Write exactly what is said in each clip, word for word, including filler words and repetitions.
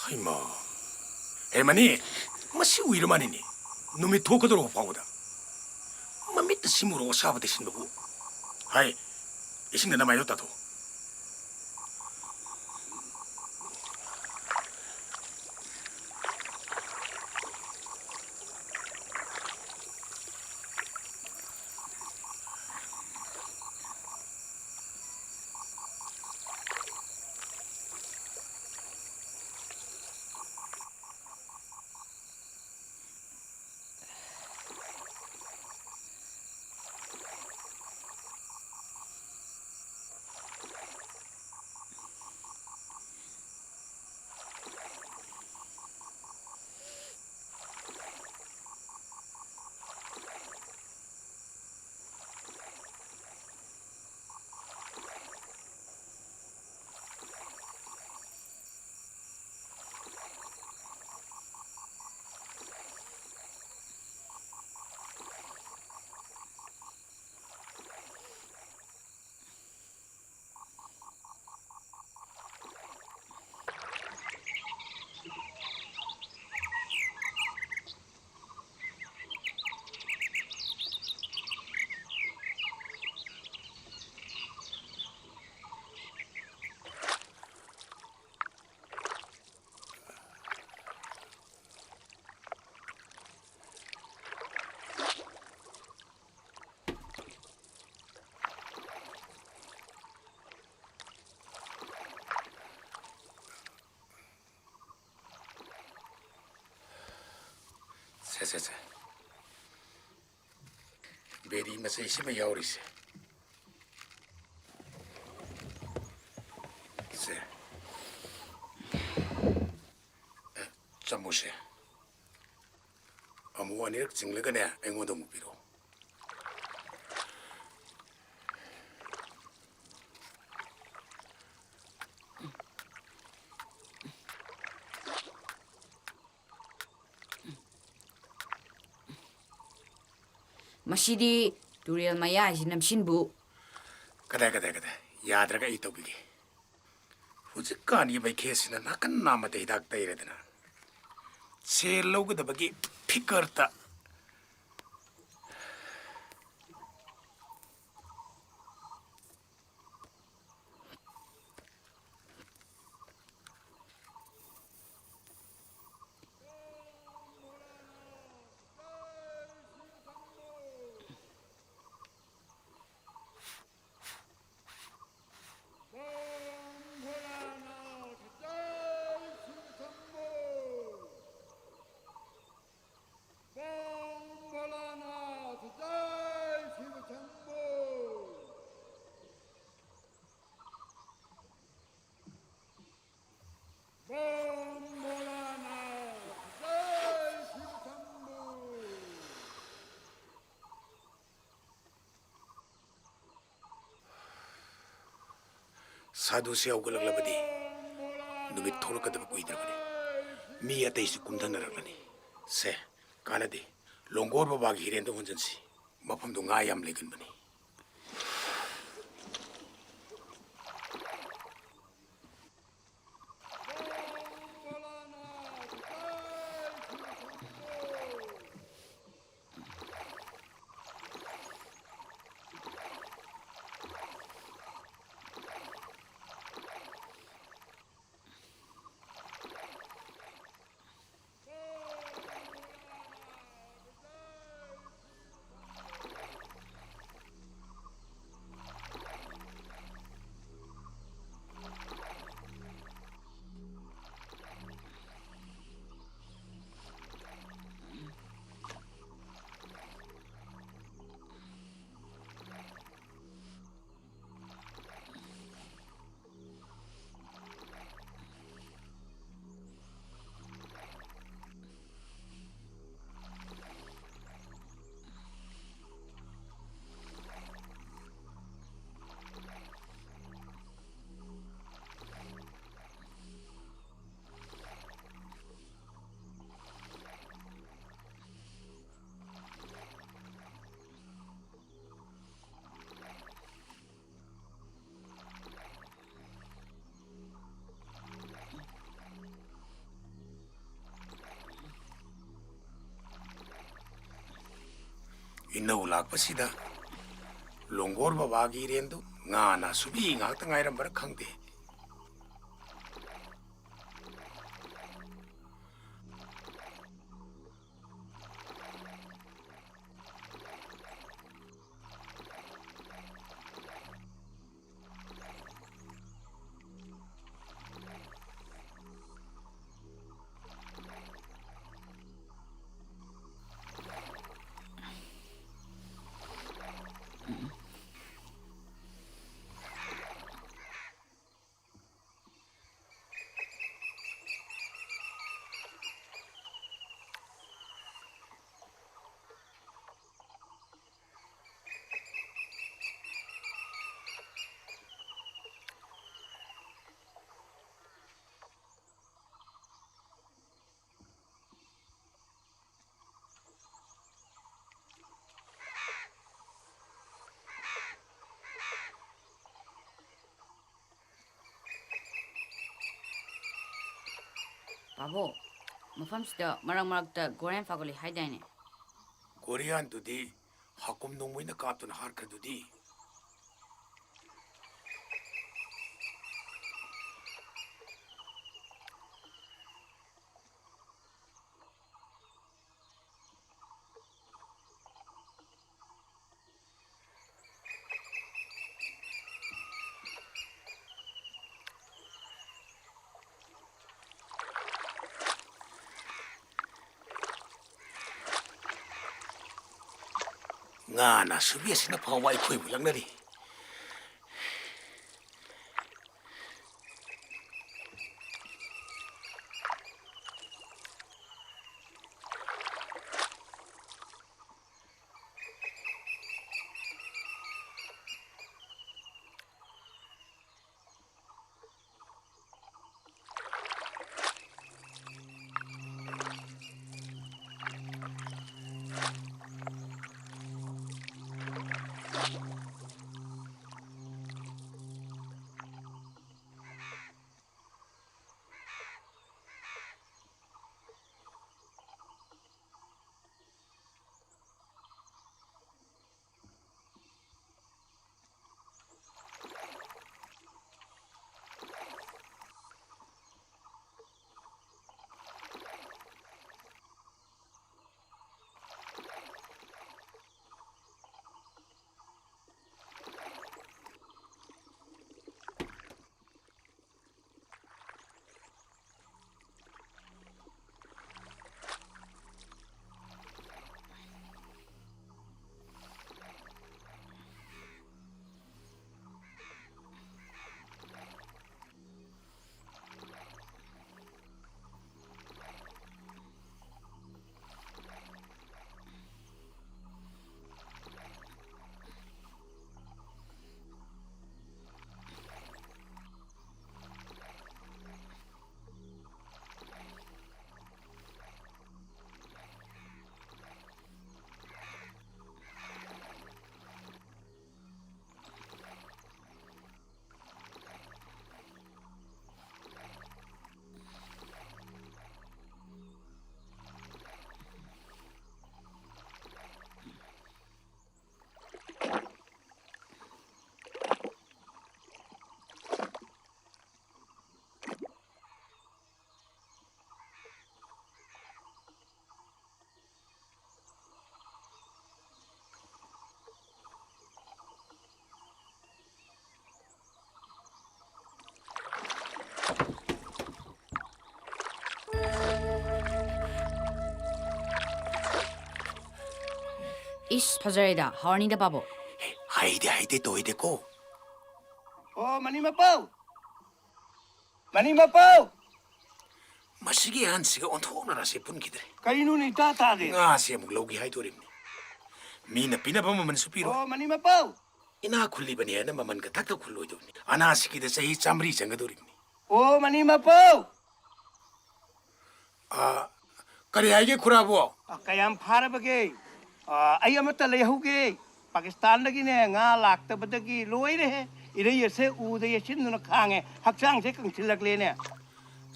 ꯍꯩꯃꯥ꯫ ꯍꯦ ꯃꯅꯤ, ꯃꯁꯤ ꯎꯏꯔ ꯃꯥꯅꯤꯅꯦ꯫ ꯅꯨꯃꯤꯠ ꯊꯣꯛꯀꯗꯧꯔꯕ ꯐꯥꯎꯕꯗ꯫ ꯃꯃꯤꯠꯇ ꯁꯤꯃꯨꯔꯣ ꯑꯁꯥꯕ ꯇꯩꯁꯤꯟꯕꯕꯨ꯫ ꯍꯥꯏ, ꯏꯁꯤꯡꯗ ꯅꯃꯥꯏꯗꯣ ꯇꯥꯊꯣꯛ꯫ ꯁꯦ, ꯁꯦ, ꯁꯦ꯫ ꯕꯦꯔꯤ ꯃꯆꯩꯁꯤꯃ ꯌꯥꯎꯔꯤꯁꯦ꯫ ꯁꯦ꯫ ꯑꯦ, ꯆꯥꯃꯨꯁꯦ꯫ ꯑꯃꯨꯛ ꯑꯅꯤꯔꯛ ꯆꯤꯡꯂꯒꯅꯦ, ꯑꯩꯉꯣꯟꯗ ꯑꯃꯨꯛ ꯄꯤꯔꯛꯑꯣ꯫ ꯃꯁꯤꯗꯤ ꯇꯨꯔꯦꯜ ꯃꯌꯥꯏꯁꯤ ꯅꯝꯁꯤꯟꯕꯨ꯫ ꯀꯗꯥꯏ, ꯀꯗꯥꯏ, ꯀꯗꯥꯏ? ꯌꯥꯗ꯭ꯔꯒ ꯑꯩ ꯇꯧꯕꯤꯒꯦ꯫ ꯍꯧꯖꯤꯛꯀꯥꯟꯒꯤ ꯃꯩꯈꯦꯁꯤꯅ ꯅꯥꯀꯟ ꯅꯥꯝꯃꯗ ꯍꯤꯗꯥꯛ ꯇꯩꯔꯗꯅ ꯁꯦꯜ ꯂꯧꯒꯗꯕꯒꯤ ꯐꯤꯀꯔꯇ꯫ ꯁꯥꯗꯨꯁꯤ ꯍꯧꯒꯠꯂꯛꯂꯕꯗꯤ ꯅꯨꯃꯤꯠ ꯊꯣꯛꯂꯛꯀꯗꯕ ꯀꯨꯏꯗ꯭ꯔꯕꯅꯤ꯫ ꯃꯤ ꯑꯇꯩꯁꯨ ꯀꯨꯝꯊꯅꯔꯛꯂꯅꯤ꯫ ꯁꯦ, ꯀꯥꯟꯅꯗꯦ꯫ ꯂꯣꯡꯒꯣꯔ ꯕꯕꯥꯒꯤ ꯍꯤꯔꯦꯟꯗ ꯍꯣꯟꯖꯟꯁꯤ꯫ ꯃꯐꯝꯗꯨ ꯉꯥ ꯌꯥꯝ ꯂꯩꯒꯟꯕꯅꯤ꯫ ꯏꯅꯧ ꯂꯥꯛꯄꯁꯤꯗ ꯂꯣꯡꯒꯣꯔ ꯕꯕꯥꯒꯤ ꯏꯔꯦꯟꯗꯨ ꯉꯥꯅ ꯁꯨꯕꯤ ꯉꯥꯛꯇ ꯉꯥꯏꯔꯝꯕꯔꯥ ꯈꯪꯗꯦ꯫ ꯄꯥꯕꯣ, ꯃꯐꯝꯁꯤꯗ ꯃꯔꯛ ꯃꯔꯛꯇ ꯒꯣꯔꯤꯌꯥꯟ ꯐꯥꯒꯠꯂꯤ ꯍꯥꯏꯗꯥꯏꯅꯦ? ꯒꯣꯔꯤꯌꯥꯟꯗꯨꯗꯤ ꯍꯥꯀꯨꯝ ꯅꯣꯡꯃꯩꯅ ꯀꯥꯞꯇꯨꯅ ꯍꯥꯠꯈ꯭ꯔꯗꯨꯗꯤ꯫ ꯉꯥꯅ ꯁꯨꯕꯤ ꯑꯁꯤꯅ ꯐꯥꯎꯕ ꯑꯩꯈꯣꯏꯕꯨ ꯂꯛꯅꯔꯤ꯫ ꯏꯁ, ꯐꯖꯔꯦꯗ, ꯍꯥꯎꯔꯅꯤꯗ, ꯄꯥꯕꯣꯛ꯫ ꯍꯦ, ꯍꯩꯗꯦ, ꯍꯩꯗꯦ, ꯇꯣꯏꯗꯦꯀꯣ꯫ ꯑꯣ, ꯃꯅꯤ ꯃꯄꯥꯎ! ꯃꯅꯤ ꯃꯄꯥꯎ! ꯃꯁꯤꯒꯤ ꯑꯍꯟꯁꯤꯒ ꯑꯣꯟꯊꯣꯛꯅ ꯔꯥꯁꯤ ꯄꯨꯟꯈꯤꯗ꯭ꯔꯦ꯫ ꯀꯩꯅꯣꯅꯦ, ꯏꯇꯥ ꯇꯥꯗꯦ? ꯉꯥꯁꯦ ꯑꯃꯨꯛ ꯂꯧꯒꯦ ꯍꯥꯏꯗꯣꯔꯤꯕꯅꯤ꯫ ꯃꯤꯅ ꯄꯤꯅꯕ ꯃꯃꯜꯁꯨ ꯄꯤꯔꯣꯏ꯫ ꯑꯣ, ꯃꯅꯤ ꯃꯄꯥꯎ! ꯏꯅꯥꯛ ꯈꯨꯜꯂꯤꯕꯅꯤ ꯍꯥꯏꯅ ꯃꯃꯜꯒ ꯊꯛꯇ ꯈꯨꯜꯂꯣꯏꯗꯕꯅꯤ꯫ ꯑꯅꯥꯁꯤꯀꯤꯗ ꯆꯍꯤ ꯆꯥꯃꯔꯤ ꯆꯪꯒꯗꯧꯔꯤꯕꯅꯤ꯫ ꯑꯣ, ꯃꯅꯤ ꯃꯄꯥꯎ! ꯑ, ꯀꯔꯤ ꯍꯥꯏꯒꯦ, ꯈꯨꯔꯥꯕꯣ? ꯑ, ꯀꯌꯥꯝ ꯐꯥꯔꯕꯒꯦ? ꯑ, ꯑꯩ ꯑꯃꯠꯇ ꯂꯩꯍꯧꯒꯦ꯫ ꯄꯥꯀꯤꯁꯇꯥꯟꯗꯒꯤꯅꯦ ꯉꯥ ꯂꯥꯛꯇꯕꯗꯒꯤ ꯂꯣꯏꯔꯦꯍꯦ꯫ ꯏꯔꯩ ꯑꯁꯦ ꯎꯗ ꯌꯩꯁꯤꯟꯗꯨꯅ ꯈꯥꯡꯉꯦ꯫ ꯍꯛꯆꯥꯡꯁꯦ ꯀꯪꯁꯤꯜꯂꯛꯂꯦꯅꯦ꯫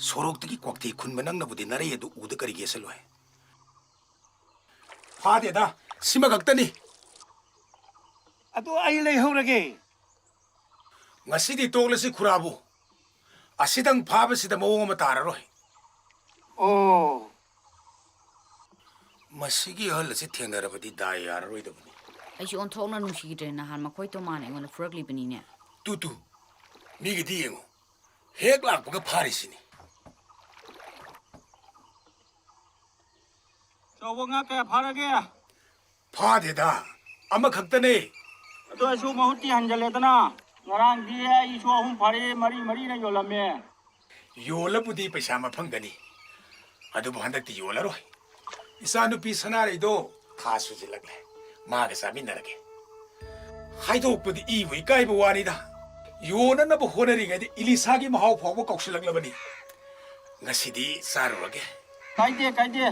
ꯁꯣꯔꯣꯛꯇꯒꯤ ꯀ꯭ꯋꯥꯛꯊꯤ ꯈꯨꯟꯕ ꯅꯪꯅꯕꯨꯗꯤ ꯅꯔꯩ ꯑꯗꯨ ꯎꯗ ꯀꯔꯤꯒꯤ ꯌꯦꯁꯜꯂꯣꯏ? ꯐꯥꯗꯦꯗ, ꯁꯤꯃ ꯈꯛꯇꯅꯤ꯫ ꯑꯗꯨ ꯑꯩ ꯂꯩꯍꯧꯔꯒꯦ꯫ ꯉꯁꯤꯗꯤ ꯇꯣꯛꯂꯁꯤ, ꯈꯨꯔꯥꯕꯨ꯫ ꯑꯁꯤꯗꯪ ꯐꯥꯕꯁꯤꯗ ꯃꯑꯣꯡ ꯑꯃ ꯇꯥꯔꯔꯣꯏ꯫ ꯑꯣ꯫ ꯃꯁꯤꯒꯤ ꯑꯍꯜ ꯑꯁꯤ ꯊꯦꯡꯅꯔꯕꯗꯤ ꯗꯥꯏ ꯌꯥꯔꯔꯣꯏꯗꯕꯅꯤ꯫ ꯑꯩꯁꯨ ꯑꯣꯟꯊꯣꯛꯅ ꯅꯨꯡꯁꯤꯈꯤꯗ꯭ꯔꯦ, ꯅꯍꯥꯟ ꯃꯈꯣꯏ ꯇꯣꯃꯥꯅ ꯑꯩꯉꯣꯟꯗ ꯐꯨꯔꯛꯂꯤꯕꯅꯤꯅꯦ꯫ ꯇꯨ, ꯇꯨ, ꯃꯤꯒꯤꯗꯤ ꯌꯦꯡꯉꯨ, ꯍꯦꯛ ꯂꯥꯛꯄꯒ ꯐꯥꯔꯤꯁꯤꯅꯤ꯫ ꯆꯥꯎꯕ ꯉꯥ ꯀꯌꯥ ꯐꯥꯔꯒꯦ? ꯐꯥꯗꯦꯗ, ꯑꯃꯈꯛꯇꯅꯦ꯫ ꯑꯗꯨ ꯑꯣꯏꯔꯁꯨ ꯃꯍꯨꯠꯇꯤ ꯍꯟꯖꯜꯂꯦꯗꯅ꯫ ꯉꯔꯥꯡꯗꯤ ꯑꯩꯁꯨ ꯑꯍꯨꯝ ꯐꯥꯔꯦ, ꯃꯔꯤ ꯃꯔꯤꯅ ꯌꯣꯜꯂꯝꯃꯦ꯫ ꯌꯣꯜꯂꯕꯨꯗꯤ ꯄꯩꯁꯥ ꯃꯐꯪꯒꯅꯤ, ꯑꯗꯨꯕꯨ ꯍꯟꯗꯛꯇꯤ ꯌꯣꯜꯂꯔꯣꯏ꯫ ꯏꯆꯥꯅꯨꯄꯤ ꯁꯅꯥꯔꯩꯗꯣ ꯊꯥ ꯁꯨꯖꯤꯜꯂꯛꯂꯦ, ꯃꯥꯒ ꯆꯥꯃꯤꯟꯅꯔꯒꯦ꯫ ꯍꯥꯏꯗꯣꯛꯄꯗꯤ ꯏꯕꯨ ꯏꯀꯥꯏꯕ ꯋꯥꯅꯤꯗ꯫ ꯌꯣꯟꯅꯅꯕ ꯍꯣꯠꯅꯔꯤꯉꯩꯗ ꯏꯂꯤꯁꯥꯒꯤ ꯃꯍꯥꯎ ꯐꯥꯎꯕ ꯀꯥꯎꯁꯤꯜꯂꯛꯂꯕꯅꯤ꯫ ꯉꯁꯤꯗꯤ ꯆꯥꯔꯨꯔꯒꯦ꯫ ꯀꯥꯏꯗꯦ, ꯀꯥꯏꯗꯦ꯫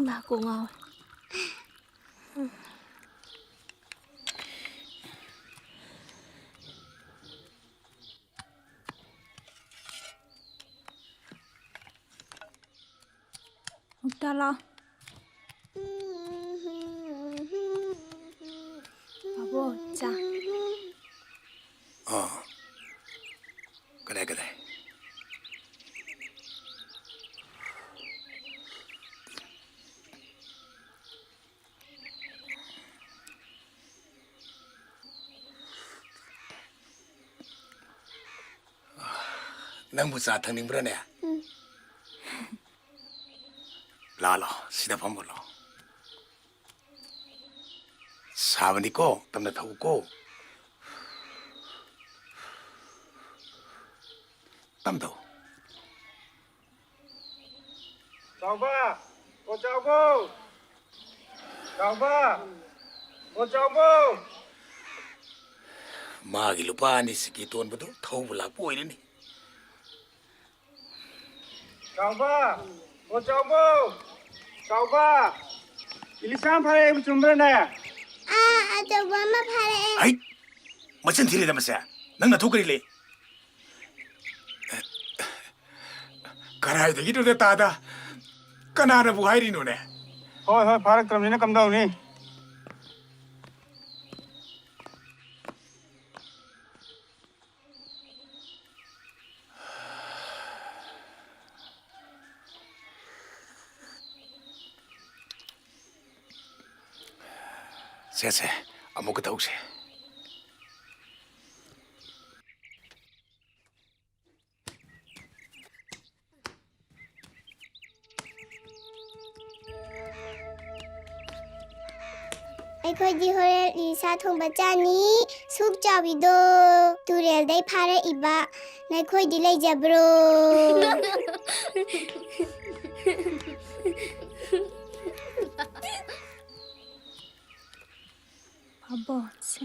ꯏꯃꯥ, ꯀꯣꯛ ꯉꯥꯎꯋꯦ꯫ ꯑꯃꯨꯛꯇ ꯂꯥꯎ꯫ ꯄꯥꯕꯣ, ꯆꯥ꯫ ꯑꯥ꯫ ꯀꯗꯥꯏ, ꯀꯗꯥꯏ? ꯅꯪꯕꯨ ꯆꯥ ꯊꯛꯅꯤꯡꯕ꯭ꯔꯥꯅꯦ? ꯎꯝ꯫ ꯂꯥ, ꯂꯥ, ꯁꯤꯗ ꯐꯝꯃꯣ, ꯂꯥ꯫ ꯁꯥꯕꯅꯤꯀꯣ, ꯇꯞꯅ ꯊꯛꯎꯀꯣ꯫ ꯇꯞꯅ ꯊꯛꯎ꯫ ꯆꯥꯎꯕ! ꯑꯣ ꯆꯥꯎꯕ! ꯆꯥꯎꯕ! ꯑꯣ ꯆꯥꯎꯕ! ꯃꯥꯒꯤ ꯂꯨꯄꯥ ꯑꯅꯤ ꯁꯤꯀꯤ ꯇꯣꯟꯕꯗꯨ ꯊꯧꯕ ꯂꯥꯛꯄ ꯑꯣꯏꯔꯅꯤ꯫ ꯆꯥꯎꯕ! ꯑꯣ ꯆꯥꯎꯕ! ꯆꯥꯎꯕ! ꯏꯂꯤꯁꯥ ꯑꯃ ꯐꯥꯔꯛꯑꯦꯕꯨ ꯆꯨꯝꯕ꯭ꯔꯅꯦ? ꯑꯥ, ꯑꯆꯧꯕ ꯑꯃ ꯐꯥꯔꯛꯑꯦ꯫ ꯍꯩ! ꯃꯆꯤꯟ ꯊꯤꯔꯦꯗ ꯃꯁꯦ꯫ ꯅꯪ ꯅꯊꯧ ꯀꯔꯤ ꯂꯩ? ꯀꯗꯥꯏꯗꯒꯤꯅꯣꯗ ꯇꯥꯗ? ꯀꯅꯥꯅꯕꯨ ꯍꯥꯏꯔꯤꯅꯣꯅꯦ? ꯍꯣꯏ, ꯍꯣꯏ, ꯐꯥꯔꯛꯇ꯭ꯔꯕꯅꯤꯅ ꯀꯝꯗꯧꯅꯤ? ꯁꯦ, ꯁꯦ, ꯑꯃꯨꯛꯀ ꯇꯧꯁꯦ꯫ ꯑꯩꯈꯣꯏꯗꯤ ꯍꯣꯔꯦꯟ ꯏꯂꯤꯁꯥ ꯊꯣꯡꯕ ꯆꯥꯅꯤ꯫ ꯁꯨꯛ ꯆꯥꯎꯕꯤꯗꯣ ꯇꯨꯔꯦꯜꯗꯩ ꯐꯥꯔꯛꯏꯕ꯫ ꯅꯈꯣꯏꯗꯤ ꯂꯩꯖꯕ꯭ꯔꯣ? ꯐꯥꯕꯣꯟꯁꯦ꯫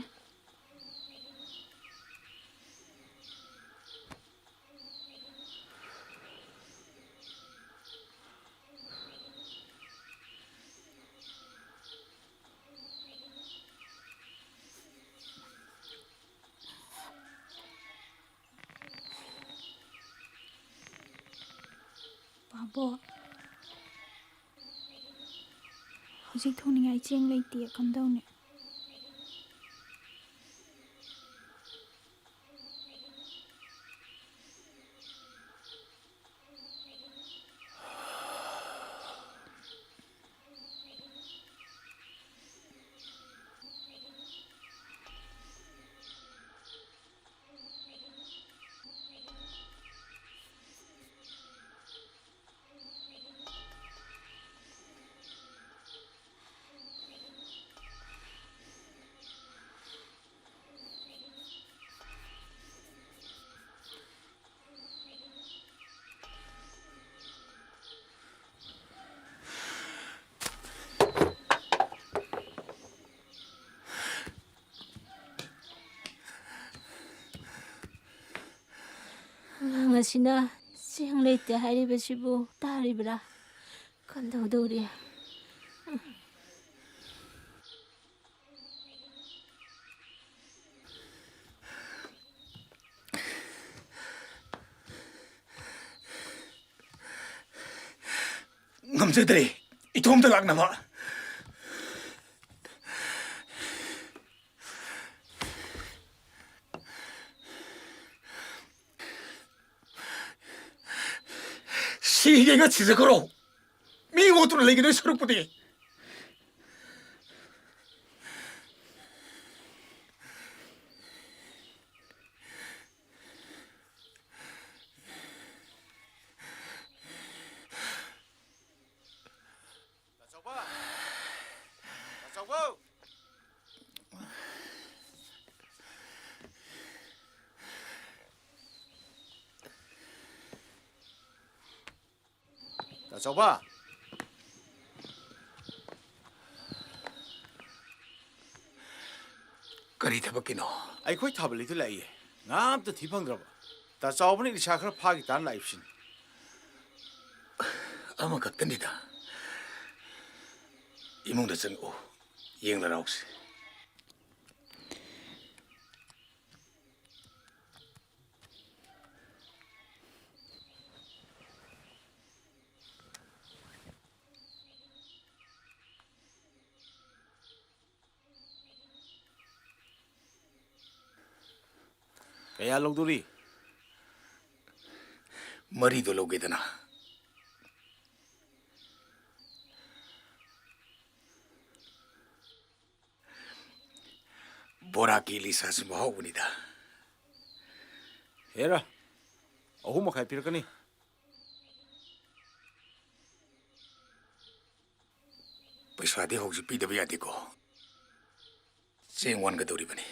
ꯕꯣ, ꯍꯧꯖꯤꯛ ꯊꯣꯡꯅꯤꯡꯉꯥꯏ ꯆꯦꯡ ꯂꯩꯇꯦ, ꯀꯝꯗꯧꯅꯤ? ꯑꯉꯥꯡ ꯑꯁꯤꯅ ꯆꯦꯡ ꯂꯩꯇꯦ ꯍꯥꯏꯔꯤꯕꯁꯤꯕꯨ ꯇꯥꯔꯤꯕ꯭ꯔꯥ? ꯀꯝꯗꯧꯗꯧꯔꯤ? ꯉꯝꯖꯗ꯭ꯔꯦ ꯏꯇꯣꯝꯇ ꯂꯥꯛꯅꯕ꯫ ꯁꯤꯒꯦꯒ ꯁꯤꯖꯈ꯭ꯔꯣ꯫ ꯃꯤ ꯑꯣꯠꯇꯨꯅ ꯂꯩꯒꯗꯣꯏ ꯁꯔꯨꯛꯄꯨꯗꯤ꯫ ꯇꯥꯆꯧꯕ! ꯇꯥꯆꯧꯕ! ꯇꯥꯆꯧꯕ! ꯀꯔꯤ ꯊꯕꯛꯀꯤꯅꯣ? ꯑꯩꯈꯣꯏ ꯊꯥꯕꯜꯂꯤꯗꯨ ꯂꯥꯛꯏꯌꯦ꯫ ꯉꯥ ꯑꯝꯇ ꯊꯤ ꯐꯪꯗ꯭ꯔꯕ꯫ ꯇꯥꯆꯧꯕꯅ ꯏꯂꯤꯁꯥ ꯈꯔ ꯐꯥꯈꯤ ꯇꯥꯅ ꯂꯥꯛꯏꯕꯁꯤꯅꯤ꯫ ꯑꯃꯈꯛꯇꯅꯤꯗ꯫ ꯏꯃꯨꯡꯗ ꯆꯪꯉꯛꯎ꯫ ꯌꯦꯡꯂꯔꯥꯎꯁꯤ꯫ ꯀꯌꯥ ꯂꯧꯗꯣꯔꯤ? ꯃꯔꯤꯗꯣ ꯂꯧꯒꯦꯗꯅ꯫ ꯕꯣꯔꯥ ꯀꯦꯂꯤ ꯁꯥꯁꯤ ꯃꯍꯥꯎꯕꯅꯤꯗ꯫ ꯍꯦꯔꯥ, ꯑꯍꯨꯝ ꯃꯈꯥꯏ ꯄꯤꯔꯛꯀꯅꯤ꯫ ꯄꯩꯁꯥꯗꯤ ꯍꯧꯖꯤꯛ ꯄꯤꯗꯕ ꯌꯥꯗꯦꯀꯣ꯫ ꯆꯦꯡ ꯋꯥꯟꯒꯗꯧꯔꯤꯕꯅꯤ꯫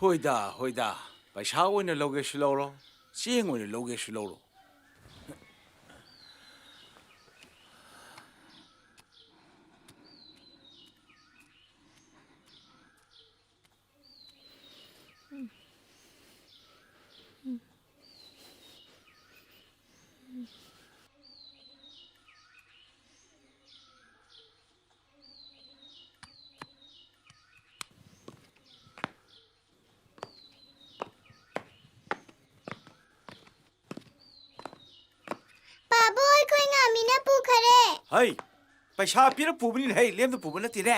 ꯍꯣꯏꯗ, ꯍꯣꯏꯗ꯫ ꯄꯩꯁꯥ ꯑꯣꯏꯅ ꯂꯧꯒꯦꯁꯨ ꯂꯧꯔꯣ, ꯆꯦꯡ ꯑꯣꯏꯅ ꯂꯧꯒꯦꯁꯨ ꯂꯧꯔꯣ꯫ ꯄꯥꯕꯨ, ꯑꯩꯈꯣꯏ ꯉꯥꯃꯤꯅ ꯄꯨꯈꯔꯦ꯫ ꯍꯩ, ꯄꯩꯁꯥ ꯄꯤꯔ ꯄꯨꯕꯅꯤꯅꯦ, ꯍꯩ, ꯂꯦꯝꯅ ꯄꯨꯕ ꯅꯠꯇꯦꯅꯦ꯫